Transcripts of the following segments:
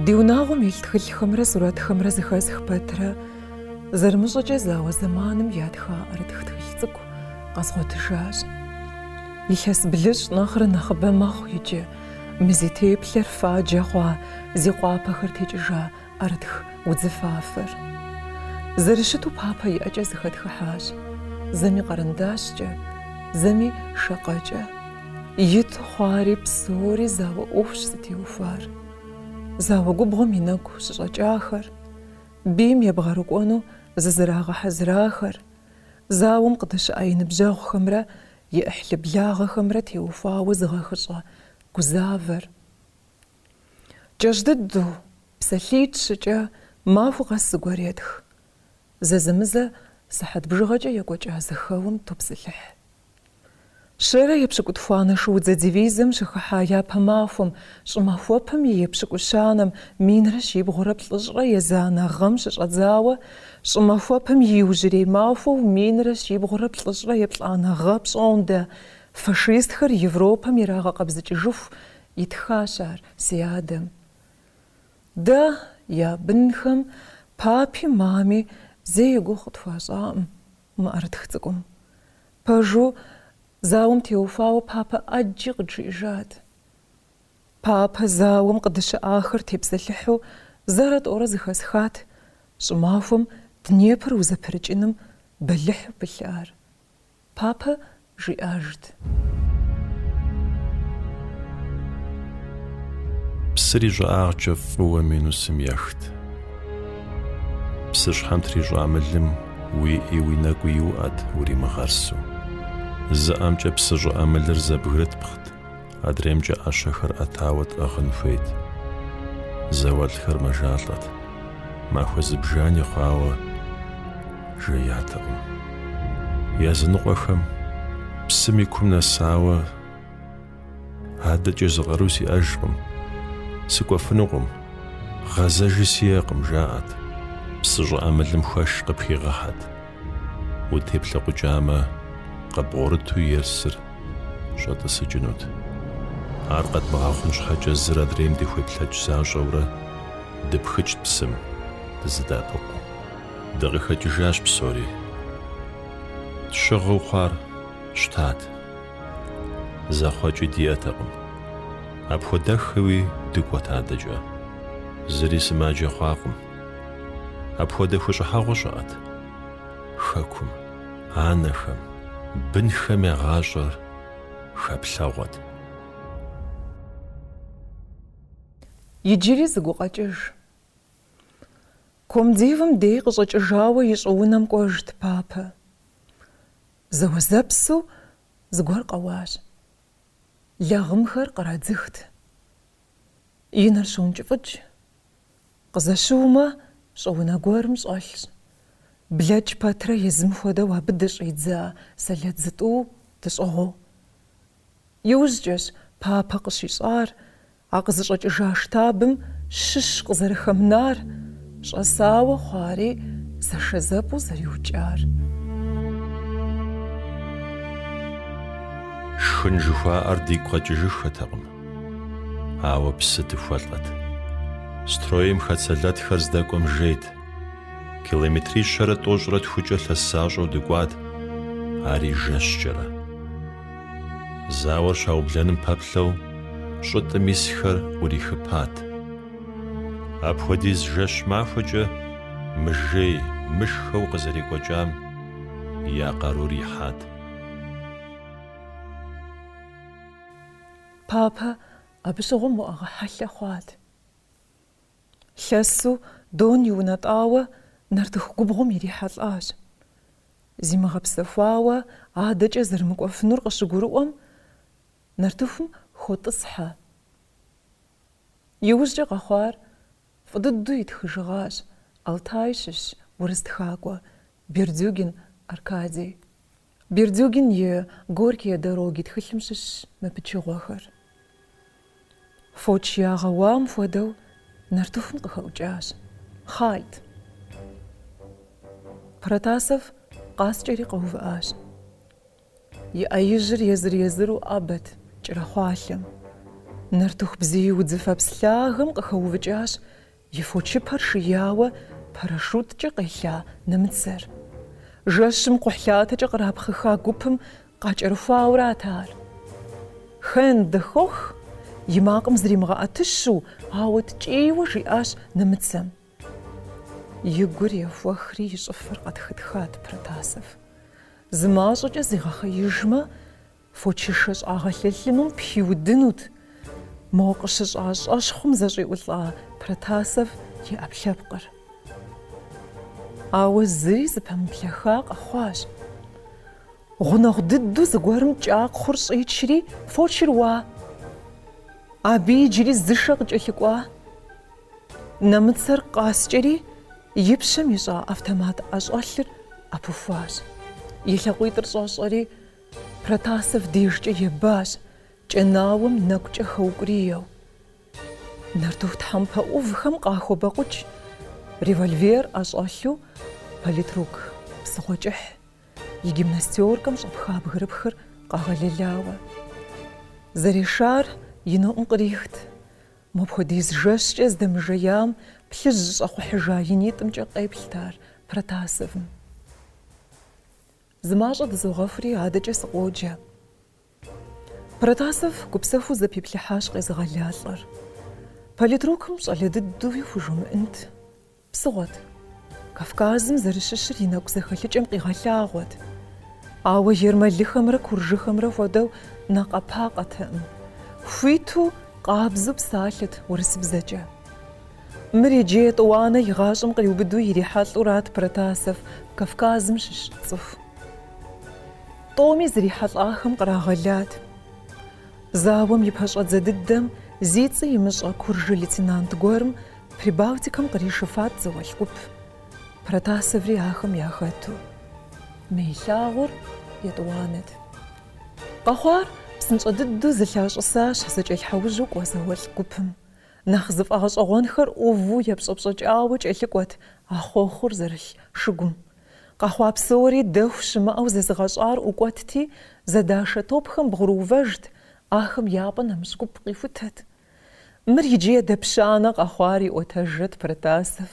Ди унагъуэм илъ тхылъхэмрэ сурэтхэмрэ зэхэсх пэтрэ, зэрымыщӏэкӏэ зауэ зэманым ятха ӏэрытх тхылъ цӏыкӏу къэзгъуэтыжащ. Илъэс блыщӏ нэхърэ нэхъыбэ мэхъу иджы мы зи теплъэр фаджэ хъуа, зи къуапэхэр текӏыжа ӏэрытх удзыфафэр. Зэрыщыту папэ и ӏэкӏэ зэхэтхыхьащ, зэми къэрэндащкӏэ, зэми шакъэкӏэ. Иту хъуари псори зауэ ӏуэхущ зытеухуар. Зауэ губгъуэм и нэгу щыщӏэкӏахэр, бийм ебгъэрыкӏуэну зызэрагъэхьэзырахэр, зауэм къыдыщыӏа и ныбжьэгъухэмрэ и ӏыхьлы благъэхэмрэ теухуауэ зыгъэхыщӏэ гузавэр. Кӏэщӏ дыдэу, псалъитӏ-щыкӏэ махуэ къэс зыгуэр етх. Зэзэмызэ сыхьэт бжыгъэкӏэ екӏуэкӏа зэхэуэм топсэлъыхь. Щэрэ епщыкӏутхуанэ шуудзэ дивизэм щыхыхьа япэ махуэм, щӏымахуэпэм и епщыкӏущанэм, минрэ щибгъурэ плӏыщӏрэ езанэ гъэм щыщӏэдзауэ, щӏымахуэпэм и иужьрей махуэу минрэ щибгъурэ плӏыщӏрэ еплӏанэ гъэ пщӏондэ, фашистхэр Европэм ирагъэкъэбзыкӏыжыху итхащ ар си адэм. Дэ, я бынхэм, папи мами зэи и гугъу къытхуащӏакъым мы ӏэрытх цӏыкӏум. Пэжу, зауэм теухуауэ папэ ӏэджи къыджиӏэжат. Папэ зауэм къыдыщыӏахэр тепсэлъыхьу зэрэ тӏорэ зэхэсхат щӏымахуэм Днепр узэпрыкӏыным бэлыхьу пылъар. Папэ жиӏэжт. Псыр и щӏыӏагъкӏэ фӏыуэ минусым ехт. Псыщхьэм трищӏа мылым уи ӏи уи нэкӏуи иуӏэт уримыгъэсу. Зы ӏэмкӏэ псы щӏыӏэ мылыр зэбгрытпхът, адреймкӏэ ӏэщэхэр ӏэтауэ тӏыгъын хуейт. Зауэлӏхэр мэжалӏэт. Махуэ зыбжани хъуауэ жеятэкъым. Языныкъуэхэм псым и кум нэсауэ адэкӏэ зы къару сиӏэжкъым, сыкӏуэфынукъым, гъэзэжи сиӏэкъым, жаӏэт, псы щӏыӏэ мылым хуэш къыпхигъэхьэт. Утеплъэкъукӏамэ, къыбгъурыту ерсыр щӏэтӏысыкӏынут. Ар къэдмыгъэхъун щхьэкӏэ зыр адрейм дыхуеплъэкӏ защӏэурэ дыпхыкӏт псым, дызэдэӏэпыкъуу. Дыкъыхэкӏыжащ псори. Тщыгъыу хъуар щтат. Зэхъуэкӏи диӏэтэкъым. Апхуэдэххэуи дыкӏуэт адэкӏэ. Зыри сымаджэ хъуакъым. Апхуэдэ хущӏыхьэгъуэ щыӏэт. Хэкум, анэхэм, бынхэм я гъащӏэр хэплъэгъуэт. Иджыри зы гукъэкӏыж. Комдивым дей къыщӏэкӏыжауэ и щӏыунэм кӏуэжт папэ. Зэуэзэпсу зыгуэр къэуащ. Лагъымхэр кърадзыхт. И нэр щоункӏыфӏыкӏ. Къызэщыумэ, щӏыунэ гуэрым щӏэлъщ. Блэкӏ пэтрэ езым хуэдэу абы дыщӏидза сэлэт зытӏу дыщӏыгъуу. Иужькӏэщ папэ къыщищӏар а къызыщӏэкӏыжа штабым щыщ къызэрыхэмынар, щӏэсауэ хъуари зэшэзэпӏэу зэриукӏар. Шхын жыхуаӏэр дигу къэкӏыжыххэтэкъым, ауэ псы дыхуэлӏэт. Стройм хэт сэлэтхэр здэкӏуэм жейт. Километрищэрэ тӏощӏрэ тхукӏэ лъэс защӏэу дыкӏуат, ари жэщкӏэрэ. Зауэр щаублэным пэплъэу щӏытӏым исхэр ӏурихыпат. Апхуэдиз жэщ-махуэкӏэ мыжей, мышхэу къызэрекӏуэкӏам я къарур ихьат. Папэ абы щыгъуэм уӏэгъэ хьэлъэ хъуат. Лъэсу Дон иунэтӏауэ нартыху губгъуэм ирихьэлӏащ. Зимыгъэпсэхуауэ адэкӏэ зэрымыкӏуэфынур къыщыгурыӏуэм, нартыхум хотӏысхьэ. Иужькӏэ къэхъуар фӏы дыдэу итхыжыгъащ Алтай щыщ урыс тхакӏуэ Бердюгин Аркадий. Бердюгин и Горькие дороги тхылъым щыщщ мы пычыгъуэхэр. Фоч ягъэуам хуэдэу нартыхум къыхэӏукӏащ. Хъальт! Протасов къаскӏэри къэувыӏащ. И ӏэ ижьыр езыр-езыру ӏэбэт кӏэрэхъуалъэм. Нартыху бзий удзыфэпс лъагэм къыхэувыкӏащ. и фочыпэр шияуэ парашюткӏэ къелъа нэмыцэр. Жэщым кхъухьлъатэкӏэ кърапхъыха гупым къакӏэрыхуаурат ар. Хенде хох! И макъым зримыгъэӏэтыщу, ауэ ткӏийуэ жиӏащ нэмыцэм. И гур ехуэхри и щӏыфэр къэтхытхат Протасов. Зы мащӏэкӏэ зигъэхъеижмэ, фочышэ щӏагъэлъэлъынум пхиудынут мо къыщыщӏа щӏэщхъум зэщӏиӏулӏа Протасов и ӏэпкълъэпкъыр. Ауэ зыри зыпэмыплъэхха къэхъуащ. Гъунэгъу дыдэу зыгуэрым кӏакхъур щӏичри, фочыр уа. Абы иджыри зы шэ къыкӏэлъыкӏуа. Нэмыцэр къаскӏэри, и пщэм ищӏа автомат ӏэщӏэлъыр ӏэпыхуащ. И лъакъуитӏыр щӏэщӏэри, Протасов дежкӏэ ебащ, кӏэнауэм нэкӏукӏэ хэукӏуриеу. Нартыху тхьэмпэ ӏувхэм къахобэкъукӏ, револьвер ӏэщӏэлъу политрук псыгъуэ кӏыхь, и гимнастеркэм щӏэпха бгырыпхыр къэгъэлэлауэ. Зэрешар и нэӏум кърихт. Мопхуэдиз жэщкӏэ здэмыжеям плъыжь щӏэхъухьыжа и нитӏымкӏэ къеплът ар Протасовым. Зы мащӏэ дызогъэхури адэкӏэ сыкъоджэ. Протасов гупсэхуу зэпиплъыхьащ къезыгъэла лӏыр. Политрукым щӏалэ дыдэуи хужумыӏэнт. Псыгъуэт. Кавказым зэрыщыщыр и нэкӏу зэхэлъыкӏэм къигъэлъагъуэт. Ауэ ермэлыхэмрэ куржыхэмрэ хуэдэу накъэпакъэтэкъым. Хуиту, къабзэу псалъэт урысыбзэкӏэ. Мыр иджы етӏуанэ и гъащӏэм къриубыдэу ирихьэлӏэурат Протасов Кавказым щыщ цӏыху. Тӏоми зрихьэлӏахэм кърагъэлат. Зауэм и пэщӏэдзэ дыдэм зи цӏи имыщӏэ куржы лейтенант гуэрым Прибалтикэм къришыфат зауэлӏ гуп, Протасоври ахэм яхэту. Мы илъагъур етӏуанэт. Къэхъуар псынщӏэ дыдэу зэлъащӏысащ зэкӏэлъхьэужьу кӏуэ зауэлӏ гупым. Нэхъ зыфӏэгъэщӏэгъуэнхэр ӏуву епщӏэпщӏэкӏауэ кӏэлъыкӏуэт ахъуэхъур зэрылъ шыгум. Къэхъуа псори дэху щымыӏэу зэзыгъэщӏар ӏукӏуэтти, зэдашэ топхэм бгъурыувэжт, ахэм я пӏэ нэмыщӏ гуп къихутэт. Мыр иджы едапщанэ къэхъуар иӏуэтэжрэт Протасов.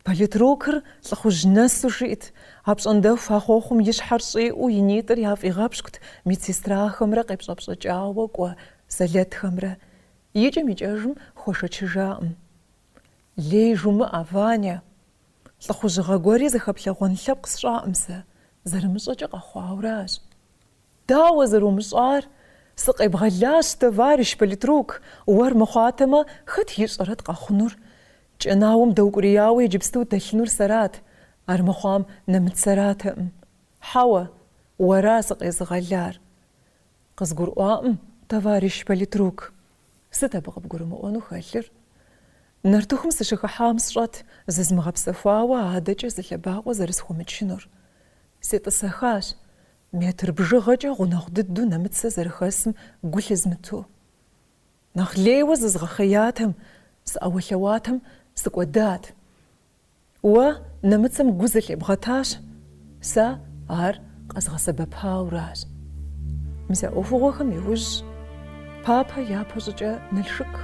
Политрукыр лӏыхъужь нэсу жиӏэт, апщӏондэху ахъуэхъум и щхьэр щӏиӏуу и нитӏыр яфӏигъэпщкӏут медсестрахэмрэ къепщӏэпщӏэкӏауэ кӏуэ сэлэтхэмрэ. Икӏэм-икӏэжым хуэшэчыжакъым. Лей жумыӏэ, Ваня! Лӏыхъужьыгъэ гуэри зыхэплъэгъуэн лъэпкъ сщӏакъым сэ, зэрымыщӏэкӏэ къэхъуауращ. Дауэ зэрумыщӏар? Сыкъебгъэлащ, товарищ политрук, уэр мыхъуатэмэ, хэт ищӏэрэт къэхъунур? Кӏэнауэм дэукӏурияуэ иджыпсту дэлъынур сэрат, армыхъуам нэмыцэратэкъым. Хьэуэ, уэра сыкъезыгъэлар? Къызгурыӏуакъым, товарищ политрук. Сыт абы къыбгурымыӏуэну хэлъыр? Нартыхум сыщыхыхьам сщӏэт зызмыгъэпсэхуауэ адэкӏэ зы лъэбакъуэ зэрысхуэмычынур. Сетӏысэхащ, метр бжыгъэкӏэ гъунэгъу дыдэу нэмыцэ зэрыхэсым гу лъызмыту. Нэхъ лейуэ зызгъэхъеятэм, сыӏэуэлъэуатэм сыкӏуэдат. Уэ нэмыцэм гу зылъебгъэтащ, сэ ар къэзгъэсэбэпауращ. Мис а ӏуэхугъуэхэм иужь папэ япэщӏыкӏэ Налшык,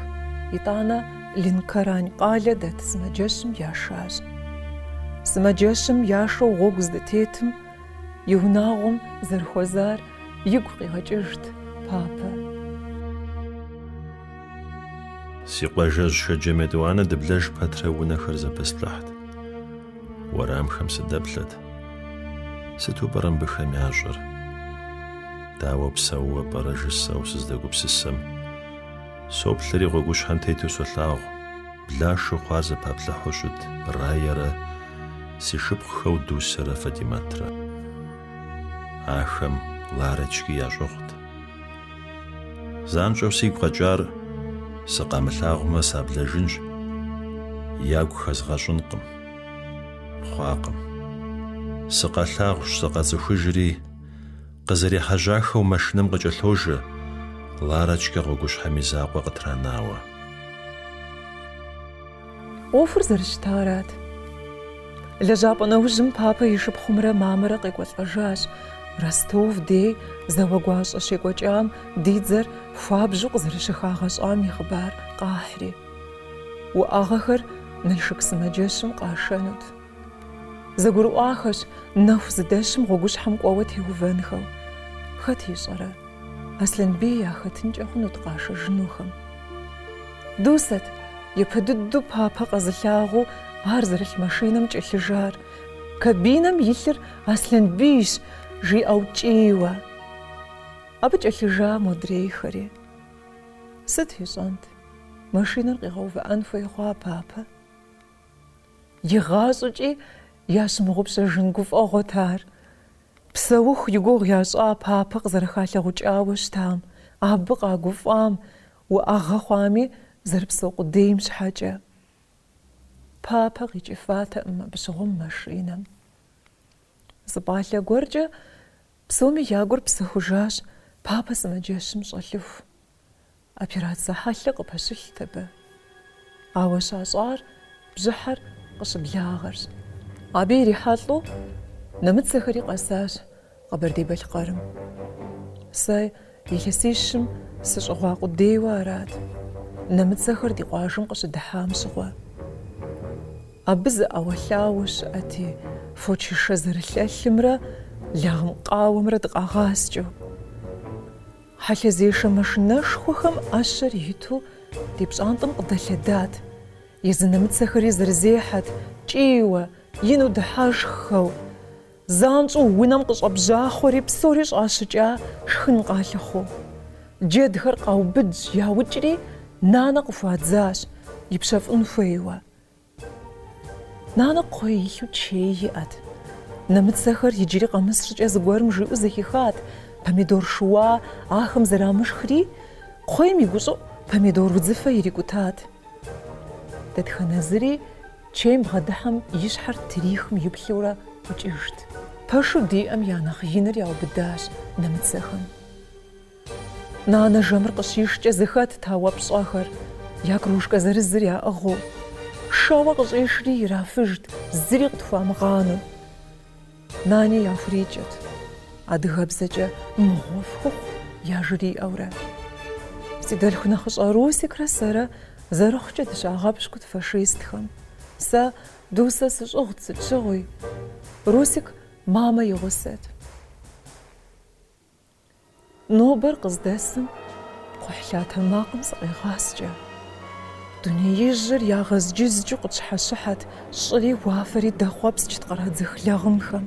итӏанэ Ленкорань къалэ дэт сымаджэщым яшащ. Сымаджэщым яшэу гъуэгу здытетым и унагъуэм зэрыхуэзар игу къигъэкӏыжт папэ. Си къуажэжь Шэджэм Етӏуанэ дыблэж пэтрэ унэхэр зэпэсплъыхьт, уэрамхэм сыдэплъэт. Сыту пӏэрэ мыбыхэм ящӏэр? Дауэ псэууэ пӏэрэ жысӏэу сыздэгупсысэм, соплъэри гъуэгущхьэм тету солъагъу блашу хъуар зэпаплъыхьу щыт Раерэ си шыпхъухэу Дусэрэ Фатимэтрэ. Ахэм Ларочки ящӏыгъут. Занщӏэу сигу къэкӏар сыкъамылъагъумэ саблэжынщ, ягу хэзгъэщӏынкъым. Хъуакъым. Сыкъалъагъущ, сыкъацӏыхужри, къызэрехьэжьахэу машинэм къыкӏэлъожэ, Ларочкэ гъуэгущхьэм и закъуэ къытранауэ. ӏуэхур зэрыщытарат. Лэжьапӏэ нэужьым папэ и шыпхъумрэ мамэрэ къекӏуэлӏэжащ. Ростов дей зауэ гуащӏэ щекӏуэкӏам ди дзэр хуабжьу къызэрыщыхагъэщӏам и хъыбар къахьри. Уӏэгъэхэр Налшык сымаджэщым къашэнут. Зэгурыӏуахэщ нэху зыдэщым гъуэгущхьэм кӏуэуэ теувэнхэу. Хэт ищӏэрэ, Аслъэнбий яхэтынкӏэ хъунут къашэжынухэм. Дусэт япэ дыдэу папэ къэзылъагъуу ар зэрылъ машинэм кӏэлъыжар. Кабинэм илъыр Аслъэнбийщ, жиӏэу кӏийуэ. Абы кӏэлъыжа модрейхэри. Сыт ищӏэнт, машинэр къигъэувыӏэн хуей хъуа папэ? Игъащӏэкӏи ящымыгъупщэжын гуфӏэгъуэт ар. Псэуху и гугъу ящӏа папэ къызэрыхалъагъукӏауэ щытам, абы къагуфӏам, уӏэгъэ хъуами зэрыпсэу къудейм щхьэкӏэ. Папэ къикӏыфатэкъым абы щыгъуэм машинэм. Зы пӏалъэ гуэркӏэ псоми я гур псэхужащ папэ сымаджэщым щӏэлъыху. Операцэ хьэлъэ къыпэщылът абы. Ауэ щащӏар бжьыхьэр къыщыблагъэрщ. Абы ирихьэлӏэу нэмыцэхэри къэсащ Къэбэрдей-Балъкъэрым. Сэ илъэсищым сыщӏыгъуа къудейуэ арат, нэмыцэхэр ди къуажэм къыщыдыхьам щыгъуэ. Абы зы ӏэуэлъауэ щыӏэти, фочышэ зэрылъэлъымрэ лагъым къауэмрэ дыкъагъаскӏэу. Хьэлъэзешэ машинэшхуэхэм ӏэщэр иту ди пщӏантӏэм къыдэлъэдат, езы нэмыцэхэри зэрызехьэт, кӏийуэ, ину дыхьэшххэу. Занщӏэу унэм къыщӏэбжьахъуэри псори щӏащыкӏа шхын къалъыхъуэу. Джэдхэр къаубыдщ, яукӏри, нанэ къыхуадзащ, ипщэфӏын хуейуэ. Нанэ кхъуей илъу чей иӏэт. Нэмыцэхэр иджыри къэмыс щӏыкӏэ зыгуэрым жиӏэу зэхихат помидор шыуа ахэм зэрамышхри, кхъуейм и гущӏыӏу помидор удзыфэ ирикӏутат. Дэтхэнэ зыри чейм бгъэдыхьэм и щхьэр трихым иплъэурэ ӏукӏыжт. Пэшу диӏэм я нэхъ иныр яубыдащ нэмыцэхэм. Нанэ жэмыр къыщишкӏэ зэхэтт а уэпщӏэхэр, я кружкэ зырызыр яӏыгъыу. Шэуэ къыщӏишри ирафыжт, зыри къытхуамыгъанэу. Нани яхурикӏэт, адыгэбзэкӏэ мыгъуэ фхухъу яжриӏэурэ. Си дэлъху нэхъыщӏэ Русикрэ сэрэ зэрыхъукӏэ дыщагъэпщкӏут фашистхэм. Сэ Дусэ сыщӏыгъут сыт щыгъуи, Русик мамэ и гъусэт. Нобэр къыздэсым кхъухьлъатэ макъым сыкъегъаскӏэ. Дунеижьыр ягъэзджызджу къытщхьэщыхьэт, щӏыри уафэри дэхъуэпскӏт кърадзых лагъымхэм.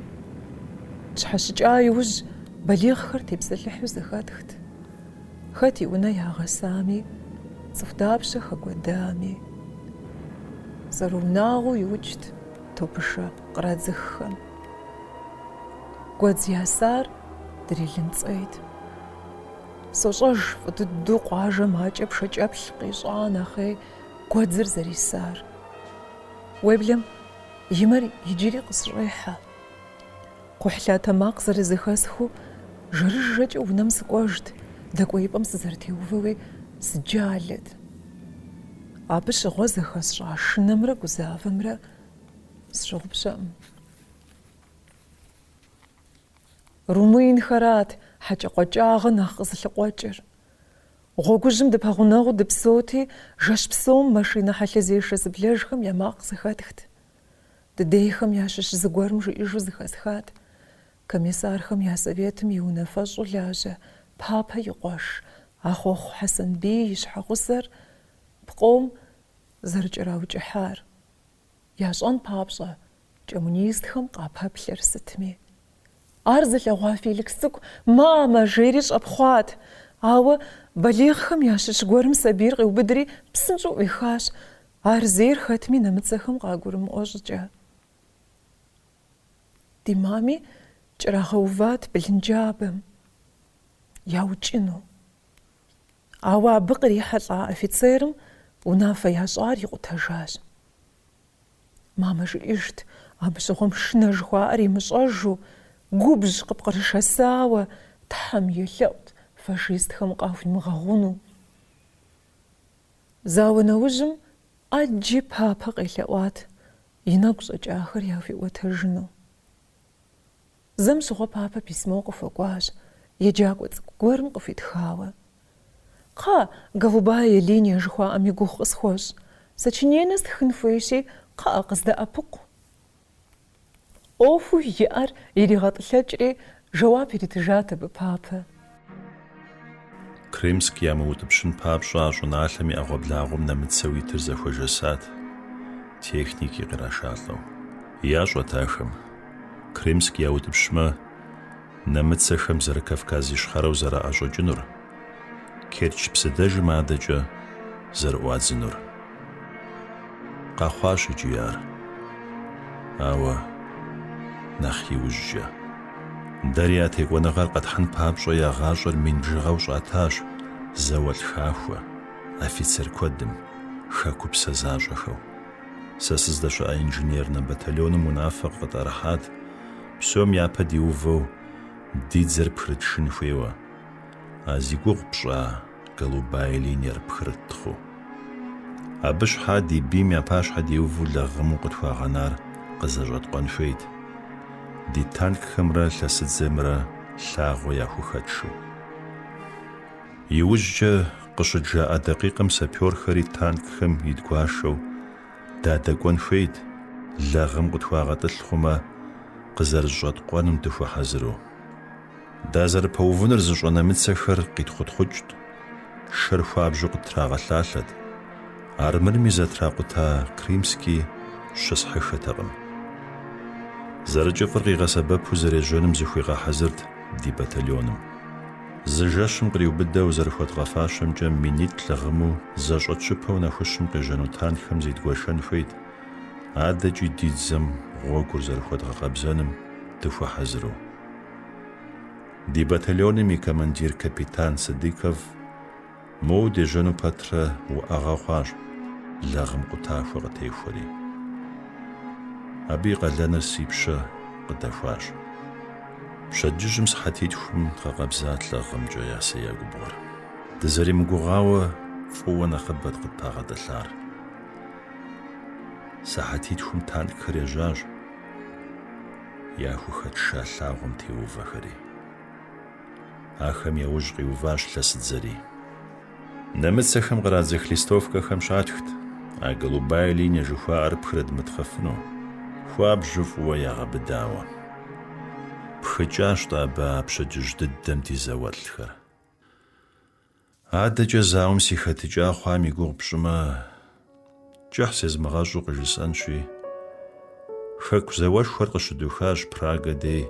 Тщхьэщыкӏа иужь балигъхэр тепсэлъыхьу зэхэтхт. Хэт и унэ ягъэсами, цӏыху дапщэ хэкӏуэдами. Зэрыунагъуэу иукӏт топышэ кърадзыххэм. Гуэдз ясар дрилынцӏейт. Сощӏэж фӏы дыдэу къуажэм акӏэ пшэкӏэплъ къищӏа нэхъей гуэдзыр зэрисар. Уеблэм и мэр иджыри къысщӏехьэ. Кхъухьлъатэ макъ зэрызэхэсхыу жэрыжэкӏэ унэм сыкӏуэжт, дэкӏуеипӏэм сызэрытеувэуи сыджалэт. Абы щыгъуэ зэхэсщӏа шынэмрэ гузавэмрэ сщыгъупщэкъым. Румынхэрат хьэкӏэкхъуэкӏагъэ нэхъ къызылъыкъуэкӏыр. Гъуэгужьым дыпэгъунэгъуу дыпсэути, жэщ псом машинэ хьэлъэзешэ зыблэжхэм я макъ зэхэтхт. Дыдейхэм ящыщ зыгуэрым жиӏэжу зэхэсхат, Комиссархэм я советым и унафэщӏу лажьэ папэ и къуэш Ахъуэхъу Хьэсэнбий и щхьэгъусэр пкъом зэрыкӏэраукӏыхьар. Ящӏэн папщӏэ, кӏэмунистхэм къапэплъэр сытми. Ар зылъэгъуа Феликс цӏыкӏу мамэ жери щӏэпхъуат, ауэ балигъхэм ящыщ гуэрым сабийр къиубыдри псынщӏэу ӏуихащ, ар зейр хэтми нэмыцэхэм къагурымыӏуэ щӏыкӏэ. Ди мами кӏэрагъэуват блынджабэм, яукӏыну. Ауэ абы кърихьэлӏа офицерым унафэ ящӏар икъутэжащ. Мамэ жиӏэжт, абы щыгъуэм шынэ жыхуаӏэр имыщӏэжу, губжь къыпкърышэсауэ, Тхьэм елъэӏут фашистхэм къахуимыгъэгъуну. Зауэ нэужьым ӏэджи папэ къелъэӏуат и нэгу щӏэкӏахэр яхуиӏуэтэжыну. Зэм щыгъуэ папэ письмо къыхуэкӏуащ, еджакӏуэ цӏыкӏу гуэрым къыхуитхауэ. Кхъа, голубая линия жыхуаӏэм и гугъу къысхуэщӏ. Сочиненэ стхын хуейщи, кхъыӏэ, къыздэӏэпыкъу. ӏуэхуу иӏэр иригъэтӏылъэкӏри, жэуап иритыжат абы папэ. Крымск ямыутӏыпщын папщӏэ а щӏыналъэм и ӏэгъуэблагъуэм нэмыцэу итыр зэхуэжэсат, техники кърашалӏэу. Ящӏэт ахэм, Крымск яутӏыпщмэ, нэмыцэхэм зэры-Кавказ Ищхъэрэу зэраӏэщӏэкӏынур, Керчь псыдэжым адэкӏэ зэрыӏуадзынур. Къэхъуащ икӏи ар, ауэ нэхъ иужькӏэ. Дэри а текӏуэныгъэр къэтхьын папщӏэ я гъащӏэр мин бжыгъэу щӏатащ зауэлӏ хахуэ, офицер куэдым, хэкупсэ защӏэхэу. Сэ сыздэщыӏэ инженернэ батальоным унафэ къытӏэрыхьат, псом япэ диувэу ди дзэр пхрытшын хуейуэ. А зи гугъу пщӏа голубая линиер пхрыттхъыу. Абы щхьа ди бийм я пащхьэ диувэу лэгъыму къытхуагъэнар къызэщӏэткъуэн хуейт, ди танкхэмрэ лъэсыдзэмрэ лъагъуэ яхухэтшу. Иужькӏэ къыщыджаӏа дакъикъэм сапёрхэри танкхэм идгуашэу дадэкӏуэн хуейт, лэгъым къытхуагъэтӏылъ хъумэ, къызэрызэщӏэткъуэным дыхуэхьэзыру. Дазэрыпэувынур зыщӏэ нэмыцэхэр къитхъутхъукӏт, шэр хуабжьу къыттрагъэлъалъэт. Армырми зэтракъута Крымски щысхьыххэтэкъым. Зэрыкӏыфӏыр къигъэсэбэпу зэрежьэным зыхуигъэхьэзырт ди батальоным. Зы жэщым къриубыдэу зэрыхуэдгъэфащэмкӏэ минитӏ лэгъыму зэщӏэтщыпэу нэхущым къежьэну танкхэм зидгуэшэн хуейт, адэкӏи ди дзэм гъуэгур зэрыхуэдгъэкъэбзэным дыхуэхьэзыру. Ди батальоным и командир капитан Сыдыков моуэ дежьэну пэтрэ уӏэгъэ хъуащ, лэгъым къутахуэ къытехуэри. Абы и къалэныр си пщэ къыдэхуащ. Пщэдджыжьым сыхьэтитхум дгъэкъэбзат лэгъымкӏэ ясея губгъуэр. Дызэримыгугъауэ фӏыуэ нэхъыбэт къытпагъэтӏылъар. Сыхьэтитхум танкхэр ежьащ. яхухэтша лъагъуэм теувэхэри. Ахэм яужь къиуващ лъэсыдзэри. Нэмыцэхэм кърадзых листовкэхэм щатхт а голубая линия жыхуаӏэр пхрыдмытхъыфыну, хуабжьу фӏыуэ ягъэбыдауэ. Пхыкӏащ-тӏэ абы а пщэдджыжь дыдэм ди зауэлӏхэр. Адэкӏэ зауэм си хэтыкӏа хъуам и гугъу пщӏымэ, кӏыхь зезмыгъэщӏу къыжысӏэнщи, Хэку зауэшхуэр къыщыдухащ Прагэ дей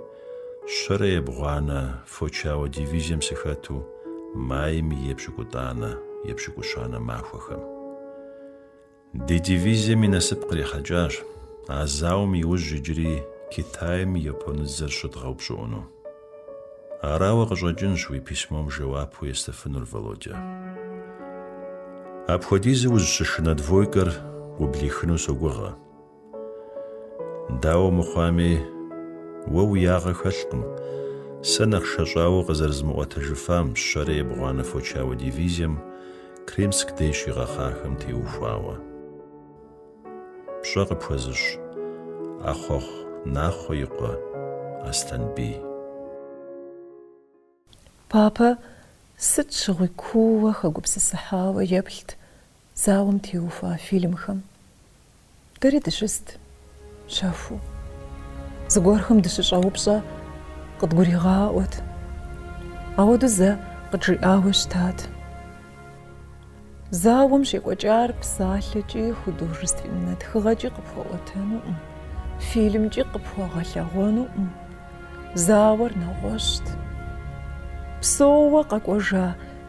щэрэ ебгъуанэ фочауэ дивизием сыхэту майм и епщыкӏутӏанэ, епщыкӏущанэ махуэхэм. Ди дивизием и насып кърихьэкӏащ а зауэм иужь иджыри Китайм и японыдзэр щыдгъэупщӏыӏуну. Арауэ къыщӏэкӏынщ уи письмом жэуапу естыфынур, Володя. Апхуэдизу узыщышынэ двойкэр ублихыну согугъэ. Дауэ мыхъуами, уэ уи ягъэ хэлъкъым, сэ нэхъ шэщӏауэ къызэрызмыӏуэтэжыфам щэрэ ебгъуанэ фочауэ дивизием Крымск дей щигъэхъахэм теухуауэ. Пщӏэ къыпхуэзыщӏ Ахъуэхъу Нахъуэ и къуэ Аслъэнбий. Папэ сыт щыгъуи кууэ хэгупсысыхьауэ еплът зауэм теухуа фильмхэм. Дэри дыщыст, щэхуу. Зыгуэрхэм дыщыщӏэупщӏэ къыдгуригъаӏуэт. Ауэдэу зэ къыджиӏауэ щытат. Зауэм щекӏуэкӏар псалъэкӏи художественнэ тхыгъэкӏи къыпхуэӏуэтэнукъым, фильмкӏи къыпхуэгъэлъэгъуэнукъым. Зауэр нэгъуэщӏт. Псэууэ къэкӏуэжа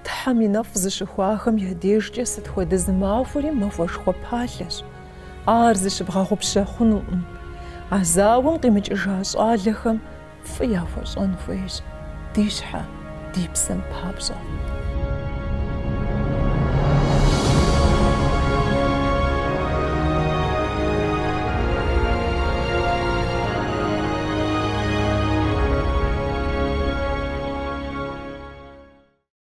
Тхьэм и нэфӏ зыщыхуахэм я дежкӏэ сыт хуэдэ зы махуэри махуэшхуэ палъэщ. Ар зыщыбгъэгъупщэ хъунукъым. А зауэм къимыкӏыжа щӏалэхэм фӏы яхуэщӏэн хуейщ ди щхьэ, ди псэм папщӏэ.